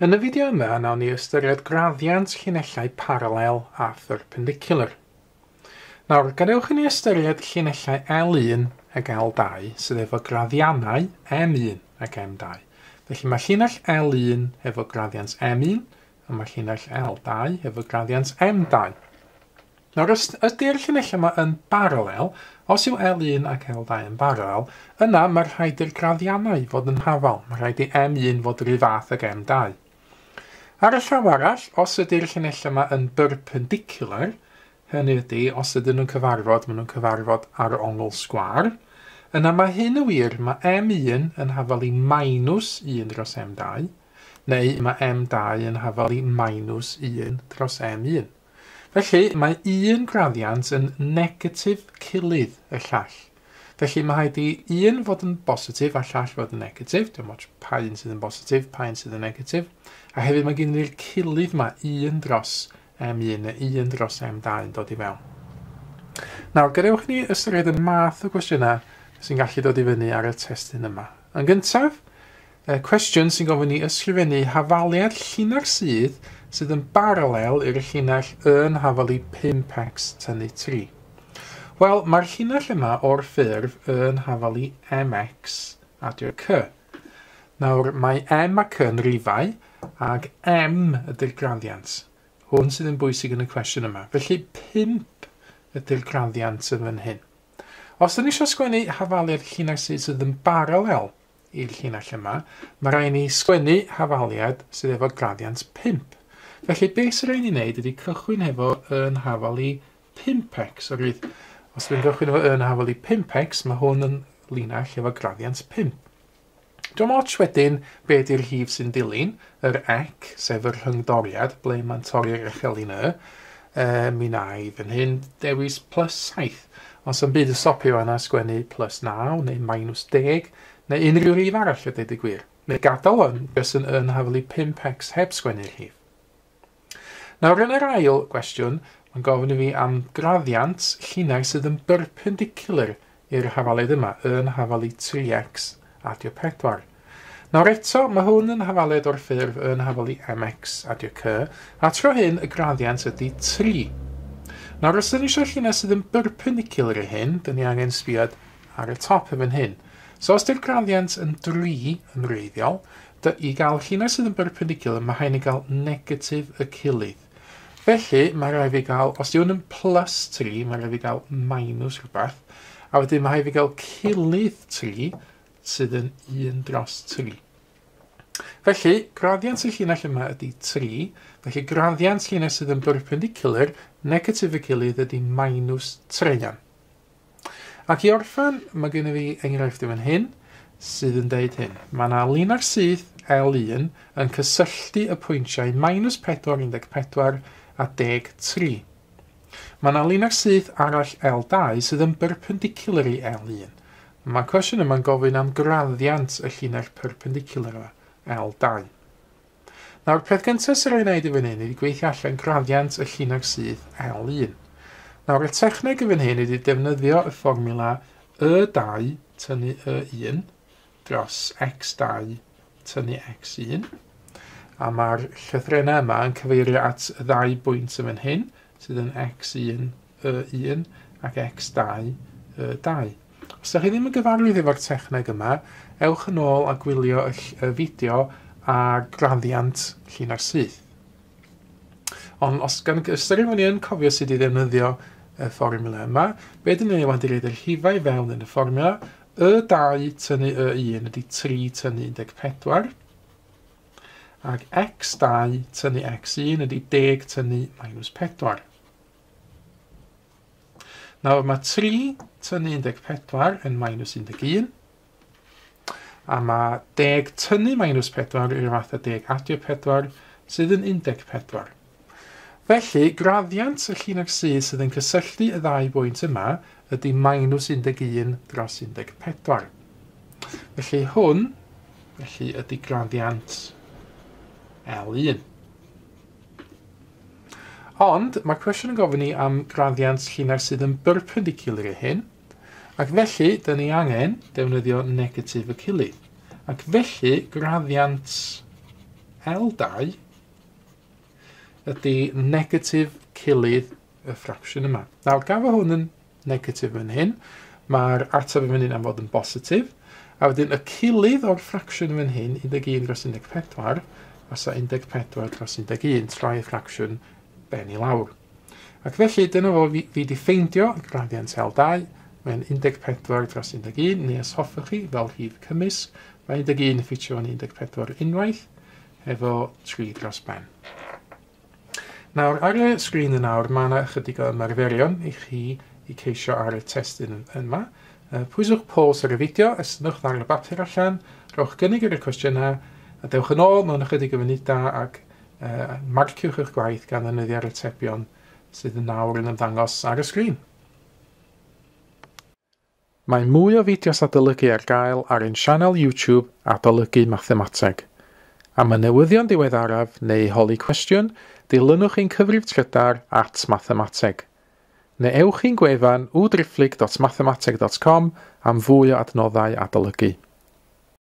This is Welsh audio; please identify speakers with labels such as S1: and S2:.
S1: Yn y fideo yma, nawn ni ystyried graddiant llinellau paralel a pherpendicular. Nawr, gadewch i ni ystyried llinellau L1 ac L2 sydd efo graddiannau M1 ac M2. Felly mae llinell L1 efo graddiant M1 a mae llinell L2 efo graddiant M2. Nawr, os ydy'r llinellau yma yn baralel, os yw L1 ac L2 yn baralel, yna mae rhaid i'r graddiannau fod yn hafal. Mae rhaid i M1 fod yr un fath ag M2. Ar y llaw arall, os ydy'r llinellau yma yn perpendicular, hynny ydy, os ydyn nhw'n cyfarfod, maen nhw'n cyfarfod ar ongl sgwâr, yna mae hyn yn wir, mae M1 yn hafal i minus 1 dros M2, neu mae M2 yn hafal i minus 1 dros M1. Felly, mae un graddiant yn negatif cilydd y llall. Felly, mae rhaid i un fod yn bositif a llall fod yn negatif. Dim ots pa un sydd yn bositif, pa un sydd yn negatif. A hefyd mae gen i'r cilydd yma 1 dros M1 neu 1 dros M2 yn dod i fewn. Nawr, gadewch ni ystyried y math o gwestiynau sy'n gallu dod i fyny ar y testun yma. Yn gyntaf, y cwestiwn sy'n gofyn i ysgrifennu hafaliad llinell sydd sydd yn baralel i'r llinell yn hafal i 5x tynnu 3. Wel, mae'r llinell yma o'r ffurf yn hafal i mx adio c. Nawr, mae m a c yn rifau, ac m ydy'r graddiant. Hwn sydd yn bwysig yn y cwestiwn yma. Felly, 5 ydy'r graddiant yn fan hyn. Os ydyn ni eisiau sgwennu hafaliad llinell sydd yn baralel i'r llinell yma, mae rhaid ni sgwennu hafaliad sydd efo graddiant 5. Felly, beth sy'n rhaid ni wneud ydy cychwyn hefo yn hafal i 5x. Oherwydd, os dwi'n cychwyn efo yn hafal i 5x, mae hwn yn linell efo graddiant 5. Dwi'n ots wedyn be ydy'r rhif sy'n dilyn, yr ec, sef yr rhyngdoriad, ble mae'n torri'r echelin y. Mi wna i fan hyn dewis plus 7. Ond sy'n byd yn stopio yna sgwennu plus 9 neu minus 10, neu unrhyw rif arall a dweud y gwir. Neu gadael yn jyst yn hafal i 5x heb sgwennu'r rhif. Nawr, yn yr ail gwestiwn, mae'n gofyn i fi am graddiant llinell sydd yn perpendicular i'r hafaliad yma, yn hafal i 3x adio 4. Nawr eto, mae hwn yn hafaliad o'r ffurf yn hafal i mx adio c, a tro hyn y graddiant ydy 3. Nawr, os ydyn ni eisiau llinell sydd yn perpendicular i hyn, dyn ni angen sbiad ar y top efo'n hyn. So os ydy'r graddiant yn 3 yn wreiddiol, i gael llinell sydd yn perpendicular, mae rhaid ni gael negatif y cilydd. Felly, mae rhaid fi gael, os ydy hwn yn plus 3, mae rhaid fi gael minus rhywbeth, a wedyn mae rhaid fi gael cilydd 3 sydd yn 1 dros 3. Felly, graddiant y llinell yma ydy 3, felly graddiant llinell sydd yn perpendicular, negatif y cilydd ydy minus 3. Ac i orffen, mae gen i fi enghraifft yn hyn sydd yn deud hyn. Mae yna linell syth L1 yn cysylltu y pwyntiau minus 4, 14 a 13. Mae yna linell syth arall L2 sydd yn perpendicular i L1. Mae'r cwestiwn yma'n gofyn am graddiant y llinell perpendicular yma, L2. Nawr, peth gyntaf sy'n rhaid wneud i fan hyn ydy gweithio allan graddiant y llinell syth L1. Nawr, y techneg i fan hyn ydy defnyddio y fformiwla Y2 tynnu Y1 dros X2 tynnu X1. A mae'r llythrennau yma yn cyfeirio at y ddau bwynt yn fan hyn, sydd yn X1, Y1 ac X2, Y2. Os ydych chi ddim yn gyfarwydd efo'r techneg yma, ewch yn ôl a gwylio y fideo ar graddiant llinell syth. Ond os gan ystyried fod ni yn cofio sut i ddefnyddio y fformiwla yma, be dyn ni'n ei wneud ydy rhifau fewn yn y fformiwla, Y2 tynnu Y1 ydy 3 tynnu 14, ac X2 tynnu X1 ydy 10 tynnu minus 4. Nawr mae 3 tynnu 14 yn minus 11, a mae 10 tynnu minus 4 yw'r fath â 10 adio 4 sydd yn 14. Felly, graddiant y llinell syth sydd yn cysylltu y ddau bwynt yma ydy minus 11 dros 14. Felly hwn felly, ydy graddiant L1. Ond mae'r cwestiwn yn gofyn ni am graddiant llinell sydd yn perpendicular i hyn, ac felly, dyn ni angen defnyddio negatif y cilydd. Ac felly, graddiant L2 ydy negatif cilydd y ffracsiwn yma. Nawr, gan fod hwn yn negatif fan hyn, mae'r ateb yn fan hyn am fod yn bositif, a wedyn y cilydd o'r ffracsiwn fan hyn, 11 dros 14, fysa 14 dros 11, troi y ffracsiwn ben i lawr. Ac felly, dyna fo, fi wedi ffeindio graddiant L2, mae'n 14 dros 11, neu os hoffech chi, fel rhif cymysg, mae 11 yn ffitio yn 14 unwaith, efo 3 dros ben. Nawr, ar y sgrin yn awr, mae yna ychydig o ymarferion i chi i ceisio ar y testun yma. Pwyswch pause ar y fideo, estynnwch ddarn o bapur allan, rhowch gynnig ar y cwestiynau, a dewch yn ôl mewn ychydig o funudau ac marciwch eich gwaith gan ddefnyddio'r atebion sydd yn nawr yn ymddangos ar y sgrin. Mae mwy o fideos adolygu ar gael ar ein sianel YouTube Adolygu Mathemateg. Am y newyddion diweddaraf neu holi cwestiwn, dilynwch ein cyfrif trydar @mathemateg. Neu ewch i'n gwefan www.mathemateg.com am fwy o adnoddau adolygu.